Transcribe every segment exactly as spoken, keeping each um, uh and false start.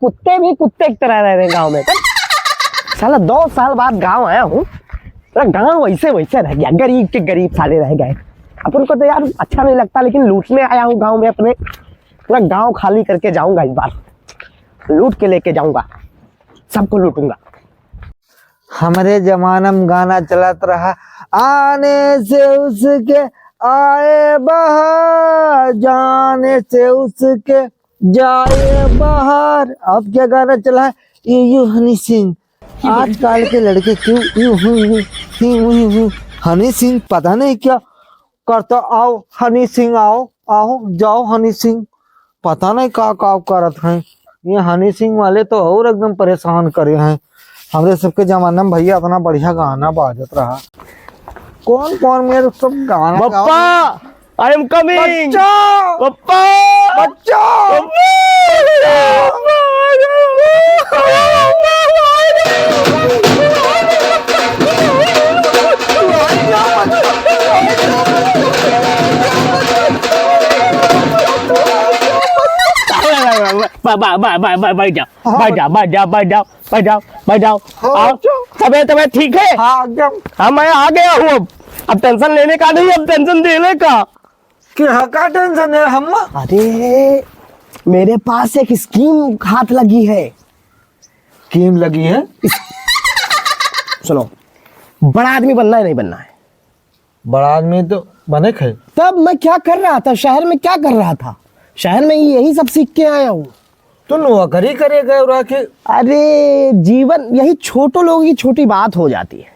कुत्ते भी कुत्ते की तरह रह रहे हैं गाँव में। साला दो साल बाद गाँव आया हूँ, पूरा गाँव वैसे वैसे रह गया, गरीब के गरीब साले रह गए। अपन को तो यार अच्छा नहीं लगता, लेकिन लूटने आया हूँ गाँव में अपने, पूरा गाँव खाली करके जाऊंगा इस बार, लूट के लेके जाऊंगा, सबको लूटूंगा। हमरे जमाना में गाना चलत रहा, आने से उसके आए बहार, जाने से उसके जाए बहार। अब क्या गाना चला है? यू यू हनी सिंह। आजकल के लड़के क्यों यू हूँ हूँ, ही हूँ हूँ। हनी सिंह पता नहीं क्या करता, आओ हनी सिंह, आओ, आओ, जाओ हनी सिंह। पता नहीं का का करत हैं ये हनी सिंह वाले, तो और एकदम परेशान करे हैं। हमरे सबके जमाना में भैया इतना बढ़िया गाना बाजत रहा। कौन कौन मेरे सब गाना बप्पा, गाओ। I am coming। बच्चा! बप्पा! बच्चा! बप्पा! बा-, बा-, बा-, बा-, बा-, बैठ जाओ, हाँ। बैठ जाओ, बैठ जाओ, बैठ जाओ, बैठ जाओ, बैठ जाओ। हाँ, आओ। अच्छा। तबीयत, तबीयत ठीक है? हाँ, एकदम। हाँ, मैं आ गया हूँ अब। अब tension लेने का नहीं, अब tension देने का। क्या, का tension है हम? अरे, मेरे पास एक scheme हाथ लगी है। Scheme लगी है? सुनो, बड़ा आदमी बनना है, नहीं बनना है? बड़ा आदमी तो बने खे। तब मैं क्या कर रहा था, शहर में क्या कर रहा था? शहर में यही सब सीख के आया हूँ। तो नौकरी करे गए रहा के? अरे, जीवन यही छोटो लोगों की छोटी बात हो जाती है।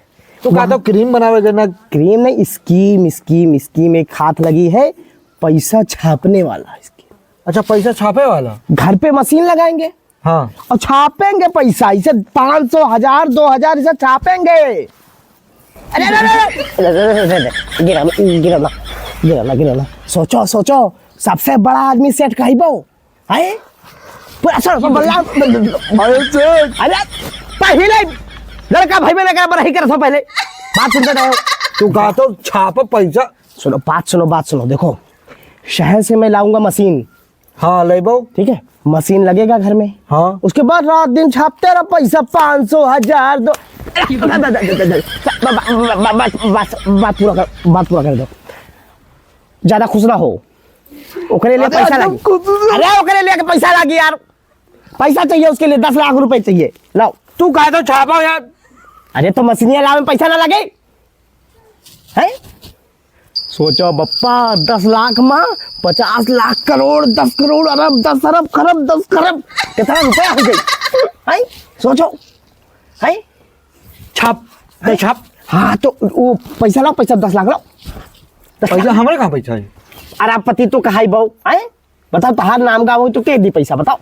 तो का तो cream बनावे के ना? Cream नहीं, scheme, scheme, scheme एक हाथ लगी है, पैसा छापने वाला scheme। अच्छा, पैसा छापे वाला? घर पे मशीन लगाएंगे। हाँ। और छापेंगे पैसा, इसे पाँच सौ, हजार, दो हजार, इसे छापेंगे। अरे, अरे, अरे, अरे, गिरा ना, गिरा ना, गिरा ना, गिरा ना। सोचो, सोचो, सबसे बड़ा आदमी सेठ कहबो, हैं? पूरा सर, बल्ला, अरे सेठ। अरे, पहले लड़का भाई में लगा, रही कर सो पहले। बात सुनते रहो। तू कहा तो छाप पैसा। सुनो, बात सुनो, बात सुनो, देखो, शहर से मैं लाऊंगा मशीन, हाँ, लेबो। ठीक है, मशीन लगेगा घर में। हाँ। उसके बाद रात दिन छापते रहो पैसा, पाँच सौ, हजार, दो, बस, बस, बस, बस, बात पूरा कर, बात पूरा कर दो। ज्यादा खुश ना हो। ओकरे लिए अरे, पैसा एकदम लागी। खुश ना। अरे, ओकरे लिए पैसा लागी यार। पैसा चाहिए उसके लिए, दस लाख रुपए चाहिए। लाओ। तू कहे तो छापो यार। अरे, तो मशीनिया लावे में पैसा ना लगे? हैं? सोचो बप्पा, दस लाख मा पचास लाख, करोड़, दस करोड़, अरब, दस अरब, खरब, दस खरब, कितना रुपया हो गई? हैं? सोचो, हैं? छाप, दे छाप। हाँ, तो वो पैसा लाओ, पैसा दस लाख लाओ। दस लाख। पैसा हमारे कहाँ पैसा है? अरबपति तो कहाई बहू, हैं? बताओ, तहार नाम का हो तो के दी पैसा, बताओ।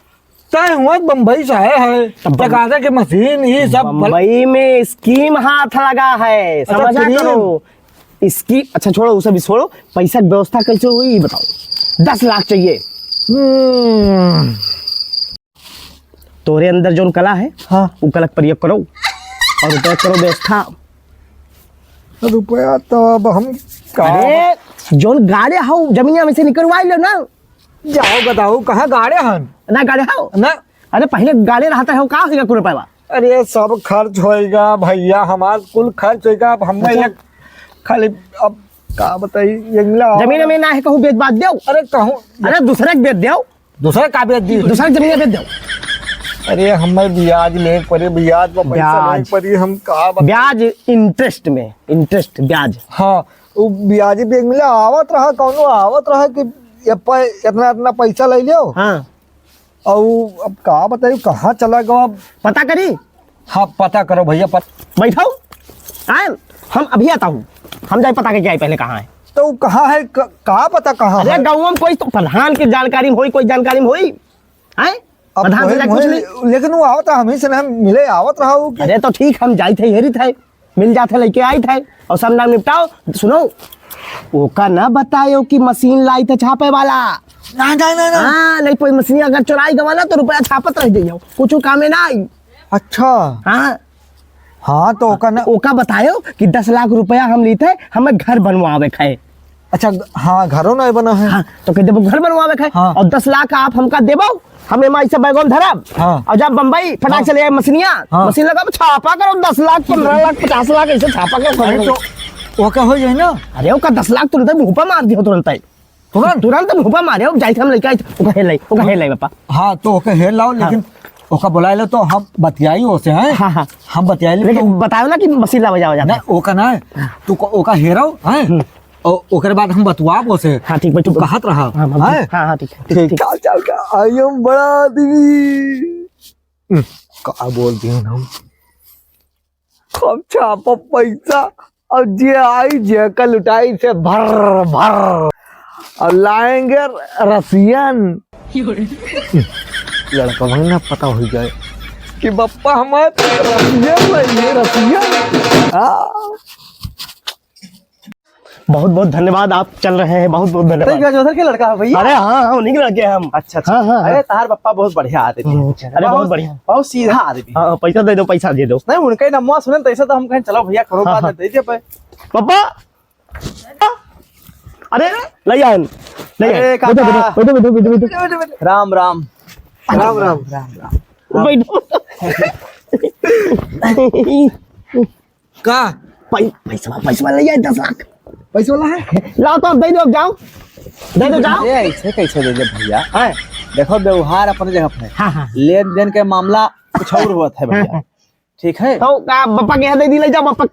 तय हुआ बम्बई से आए हैं, तब बम-, तकादा के मशीन, ये सब बल- बम्बई में scheme हाथ लगा है, अच्छा, समझा scheme। करो। Scheme, अच्छा, छोड़ो, उसे भी छोड़ो, पैसा की व्यवस्था कैसे हुई, ये बताओ। दस लाख चाहिए। हम्म। तोरे अंदर जौन कला है, हाँ। वो कला के प्रयोग करो और रुपया करो व्यवस्था। रुपया तो अब हम का अरे, जौन गाड़े हाउ, जमीनिया में से निकलवाई लो ना। जाओ बताओ, कहाँ गाड़े हन? ना गाड़े हो? ना। अरे, पहले गाड़े रहता है, का होइगा कुल रुपया? अरे, सब खर्च होइगा भैया, हमार कुल खर्च होइगा। अब हमें अच्छा। एक खाली, अब का बताई, ये मिला जमीन में ना है, कहूँ बेच बाच देओ। अरे, कहूँ अरे, दूसरे के बेच देओ। दूसरे का बेच दी? दूसरे के जमीन बेच देओ। अरे, हमें ब्याज ले पड़े, ब्याज पर पैसा ब्याज। ले पड़ी, हम का बताई? ब्याज, interest में, interest, ब्याज। हाँ, वो ब्याज भी एक मिला आवत रहा, कौनो आवत रहा कि ये प-, इतना, इतना पैसा ले लियो। हाँ। और अब का बताई, कहाँ चला गवा? पता करी? हाँ, पता करो भैया, पत- बैठो। आए, हम अभी आता हूँ, हम जाए पता करके आए पहले कहाँ है। तो वो कहाँ है, क-, का पता कहाँ अरे, है? गाँव में कोई तो प्रधान के जानकारी में होई, कोई जानकारी में होई? हैं? अब प्रधान से वही जाके पूछ वही, ली। लेकिन वो आवत रहा, हमही से ना मिले आवत रहा वो कि अरे, तो ठीक, हम जाइत है, हेरित है। मिल जात है, लेके आइत है और सब नाम निपटाओ। सुनो, ओका ना बतायो कि मशीन लाइत है छापे वाला। ना, ना, ना, ना। हाँ, नहीं कोई मशीन अगर चोराई गवा ना तो रुपया छापत रह जाइयो, कुछ कामे ना आई। अच्छा। हाँ। हाँ, तो ओका ना ओका बतायो कि दस लाख रुपया हम लीत है, हमें घर बनवावे के है। अच्छा, हाँ, घरो नहीं बना है। हाँ, तो कह देबो घर बनवावे के है हाँ। और दस लाख आप हमका देबो, हम एमा ऐसे बैगों धरब। हाँ। और जब बम्बई फटाक हाँ। से ले आए मशीनिया, हाँ। मशीन लगाब, छापा करो, दस लाख, पन्द्रह लाख, पचास लाख, ऐसे छापा करो। अरे तो ओका हो जाए ना। अरे ओका दस लाख तुरंत मुंह पर मार दियो, तुरंत ही। तुरंत? तुरंत मुंह पर मारे, अब जाइत हम लेके आइत, ओका हेर लाई, ओका हेर लाई पापा। हाँ, तो ओका हेर लाओ, हाँ। लेकिन ओका बुलाए लो तो हम बतियाई ओसे, हैं? हाँ, हाँ। हम बतियाई लेकिन तो बताओ ना कि मशीन लावे जावे जाता ना, है। ओका ना, हाँ। तू को-, ओका हेरो, हैं? हम्म। ओ-, ओकरे बाद हम बतुआब ओसे। हाँ, ठीक, बैठो, तू बैठो। कहत रहा, हाँ, हाँ, हैं? हाँ, हाँ, ठीक है, ठीक, ठीक। ठीक। चल, चल, चल, आई हम बड़ा आदमी। हम्म, का बोल दिए हम? हम छापब पैसा, और जे आई, जेकर लुटाई से भर, भर, और लाएंगे रसियन। लड़कवा ना पता हो जाए कि बप्पा हमारे रसियन, रसियन। हाँ। बहुत बहुत धन्यवाद, आप चल रहे हैं, बहुत बहुत धन्यवाद। गजोधर के लड़का है भैया? अरे हाँ, हाँ, उन्हीं के लड़के हैं हम। अच्छा, अच्छा। हाँ, हाँ, अरे हाँ। तार पप्पा बहुत बढ़िया आदमी है। हम्म, अरे बहुत बहुत बढ़िया। बहुत सीधा आदमी है। हाँ, पैसा दे दो, पैसा दे दो। नहीं, उनका ही नमवा सुने तो ऐसा तो हम कहें चलो भैया करो हाँ, बात हाँ। दे दे पे। पप्पा, अरे ले आए, ले आए। अरे काका। बैठो, बैठो, बैठो, बैठो, बैठो। राम राम। राम राम। राम राम। बैठो। का? पै-, पैसवा, पैसवा ले आए दस लाख। पैसा वाला है? लाओ तो दे दो, अब जाओ। दे दो, जाओ। अरे, ऐसे कैसे दे दे भैया? हैं? देखो, व्यवहार अपने जगह पे है। हाँ, हाँ। लेन देन के मामला कुछ और होत है भैया। ठीक है? तो का बप्पा के यहाँ दे दी, ले जाओ, बप्पा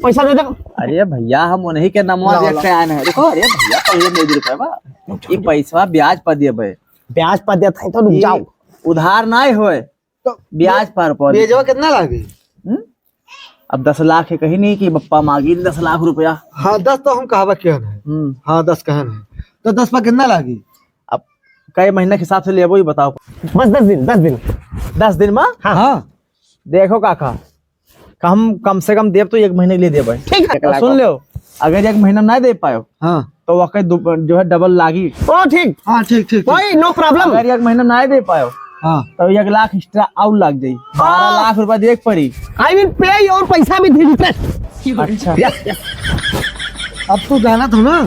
पैसा दे दो। अरे भैया, हम उन्हीं के नमवा लाओ, देख लाओ। के आए हैं। देखो, अरे भैया, पहले दे दी रुपया बा। ये पैसवा ब्याज पर दिए बे। ब्याज पर देता है तो रुक ये जाओ। उधार ना होए। तो ब्याज पर, पर। ब्याजवा कितना लागी? हम्म? अब दस लाख है, कहीं नहीं कि बप्पा मांगी दस लाख रुपया। हाँ, दस तो हम कहबा किया नहीं। हम्म। हाँ, दस कहा नहीं। तो दस पर कितना लागी? अब कई महीना के हिसाब से लेबो, ही बताओ। बस दस दिन, दस दिन। दस दिन में? हाँ। हाँ। देखो काका, हम कम से कम देब तो एक महीने के लिए देब। ठीक है। और सुन लो, अगर एक महीना में ना दे पायो, हाँ। तो वाकई दो-, जो है डबल लागी। ओ ठीक। हाँ, ठीक, ठीक, ठीक। कोई no problem। अगर एक महीना ना दे पायो, हाँ। तो एक लाख extra और लाग जाई। बारह लाख रुपया देख पड़ी। I will pay your पैसा with interest। अच्छा। Yes, yes। अब तू जानत हो ना,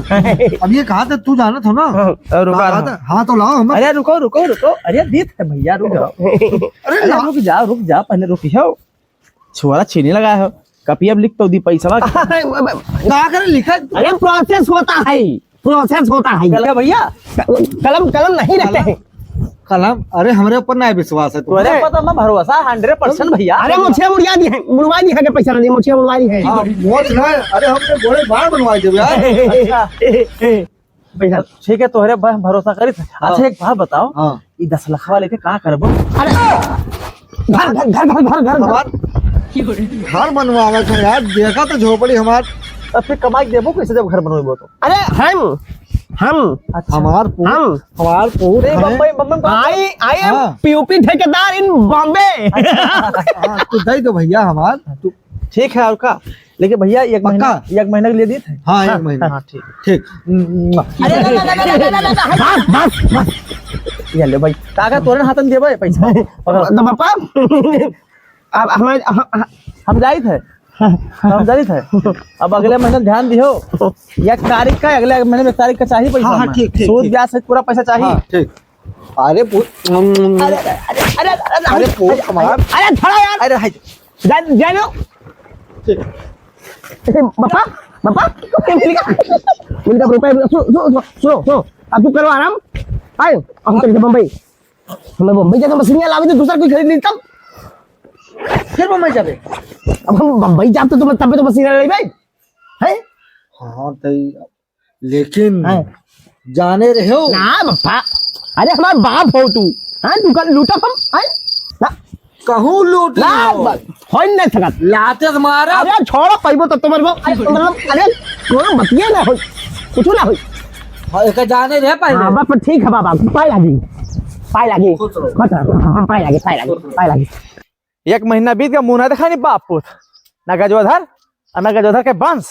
अब ये कहा था तू जानत हो ना। हाँ, रुका हाँ, रहा। हाँ, तो लाओ हम। अरे रुको, रुको, रुको। अरे दीत है भैया, रुक जाओ। अरे अरे लाओ। रुक जा, रुक जा, पहले रुक जाओ। छोरा छीने लगा है, कपिया लिख तो दी पैसा। का करे लिखा? अरे process होता है, process होता है। कलम भैया? कलम, कलम नहीं रहते हैं। कलम? अरे हमरे ऊपर ना विश्वास है तोरे तुम्हारे। ऊपर तो हमें भरोसा है hundred percent भैया। अरे मुझे मुड़िया दी है, मुड़वा दी है के पैसा नहीं, मुझे मुड़वा दी है। हाँ, मोच ना है। अरे हमने गोड़े बार बनवा देबे यार। अच्छा। पैसा। ठीक है, तोहरे पर हम भरोसा करी थे। हाँ। अच्छा, एक बात बताओ, हाँ। ये दस लाख वाले के का करबो? अरे, घर, घर, घर। हमार घर बनवावे थे यार, देखा तो झोपड़ी हमार। तब फिर कमाई देबो कैसे जब घर बनवेबो तो? अरे, हम, हम, अच्छा। हमार पूत, हम। हमार पूत अरे, है। बम्बई, बम्बई, बम्बई। I, I am हाँ। P U P ठेकेदार in Bombay। हाँ, तू दे दो भैया हमार, तू ठीक है, और का? लेकिन भैया, एक पक्का? महीना, एक महीना के लिए दी थे? हाँ, एक हाँ, महीना। हाँ, ठीक। ठीक। अरे, ना, ना, ना। बस, बस, बस। ये ले भाई। काका, तोरे हाथ में देबे पैसा। पकड़। तो पापा, अब हमारे, हम, हम जाइत है। हम जाइत है। अब अगले महीना ध्यान दिहो। एक तारीख का, अगले महीने में एक तारीख का चाहिए पैसा हाँ, हाँ, हमें। ठीक, ठीक, सूद ठीक। ब्याज से पूरा पैसा चाहिए। हाँ, ठीक। अरे पूत, अरे, अरे, अरे, अरे, अरे, अरे, पूत अरे, हमार। अरे, छोड़ा यार। अरे, हाय। जा, जा लो। ठीक। ए, पापा, पापा, मिल गया, मिल गया रुपए, सुनो, सुनो, सुनो, सुनो, अब तू करो आराम। आए, हम चल के बम्बई, हमें बम्बई जाके मशीनिया लावे तो दूसरा कोई खरीद ली तब। फिर बम्बई जाबे? अब हम बम्बई जाब तो तुम तबे तो मशीनिया लेबे, हैं? हाँ, तो लेकिन हैं? जाने रहे हो? ना बप्पा, अरे हमार बाप हो तू, हैं? तू कल लूटब हम, हैं? ना। कहूँ लूट ना, लियो। ब-, हो ही नहीं सकत। लाते से मारा। अरे छोड़ो, पैबो तो तुम्हारे को, अरे मतलब, अरे कोनो बतिये ना हो, कुछ ना हो। हाँ, एक जाने रहे पहले। हाँ, बस ठीक है बाबा, पाए लागी, पाए लागी। खुश रहो। खुश रहो, हाँ, पाए लागी, पाए लागी, पाए लागी। एक महीना बीत गया, मुंह ना देखा नहीं बाप पूत, ना गजोधर, और ना गजोधर के वंश।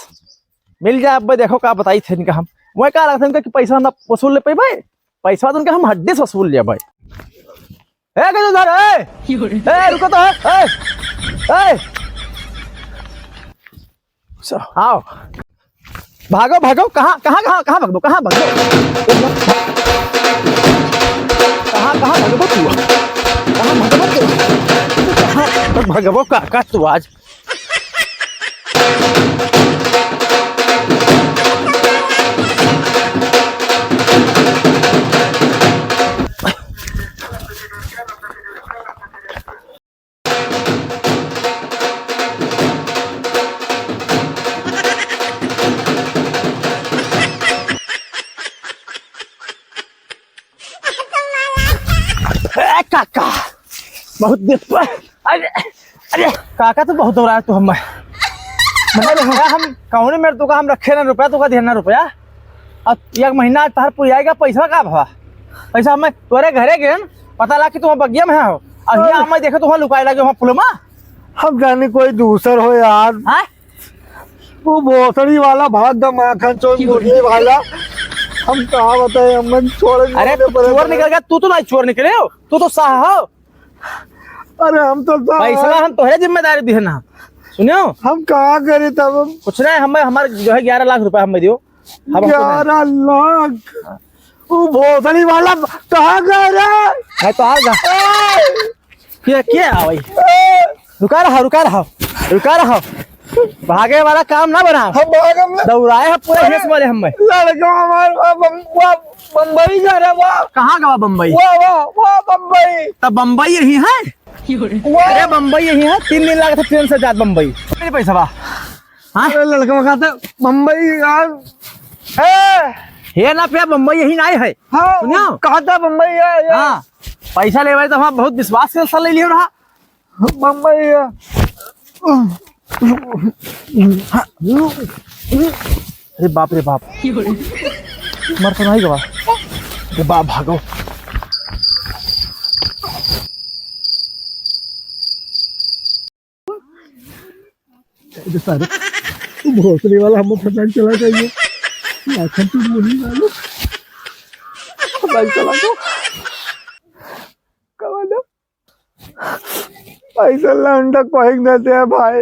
मिल जाए अब, देखो का बताई थे इनका हम। मैं का लगता है इनका कि पैसा ना वसूल ले पाई भाई, पैसा तो उनका हम हड्डी से वसूल लिया भाई। ए गजोधर, ए, ए रुको तो, ए, ए, ए। स-, आओ। भागो, भागो, कहाँ, कहाँ, कहाँ, कहाँ भागो, कहाँ भागो? कहाँ, कहाँ भगबो तू? कहाँ भगबो तू? कहाँ भगबो काका तू आज? ए, काका, बहुत देर पर, अरे, अरे, काका, तू बहुत दौड़ाया तू हमें। मने भैया, हम कौने मेर तुका हम रखे ना रुपया, तुका दिया ना रुपया। अब एक महीना आज तहर पुरियाएगा, पैसा का भवा? पैसा हमें तोरे घरे गेन, पता लाग कि तू बगिया में हो। अब हियाँ हमें देखे तू वहाँ लुकाए लागे वहाँ पुलमा। हम जाने कोई दूसर हो यार। हाँ? वो भोसड़ी वाला भाग द माखन चोर मुरली वाला। हम कहाँ बताए, हम छोड़ अरे, तू चोर निकल गया, तू तो नहीं चोर निकले हो, तू तो साह हो। अरे, हम तो साह पैसा हम तोहरे जिम्मेदारी दिहे ना, सुनियो। हम कहाँ करे तब हम? कुछ नहीं, हमें, हमारे जो है ग्यारह लाख रुपया हमें दियो। हम आपको नहीं। ग्यारह लाख? वो भोसड़ी वाला कहाँ गए रे? मैं तो आ गया। ए! क्या, क्या है भाई? ए! रुका रहा, रुका रहा, रुका रहा। भागे वाला काम ना बना। हम भागम ना। दौड़ाए हैं पूरे हेस वाले हमें। लड़का हमार, वा बम-, वा बम्बई जा रहा, वा। कहाँ गवा बम्बई? वा, वा, वा बम्बई। तब बम्बई यही है? वा। अरे बम्बई यही है, तीन दिन लगा था ट्रेन से जात बम्बई। मेरे पैसा बा। हाँ? अरे लड़का कहता बम्बई यार। ए! हे ना पे बम्बई यही नहीं है। हाँ, सुनियो? कहता बम्बई है, है। हाँ, पैसा लेवे तो हम बहुत विश्वास के साथ ले लियो रहा। बम्बई है। अरे बाप रे बाप। मर तो नहीं गवा। अरे बाप भागो। अरे सारे, वो भोसड़ी वाला हमको पता चला चाहिए। आखिर तू बोली ना लो। भाई चला तो। कमाल है। पैसा लौंडा कोई न दे भाई।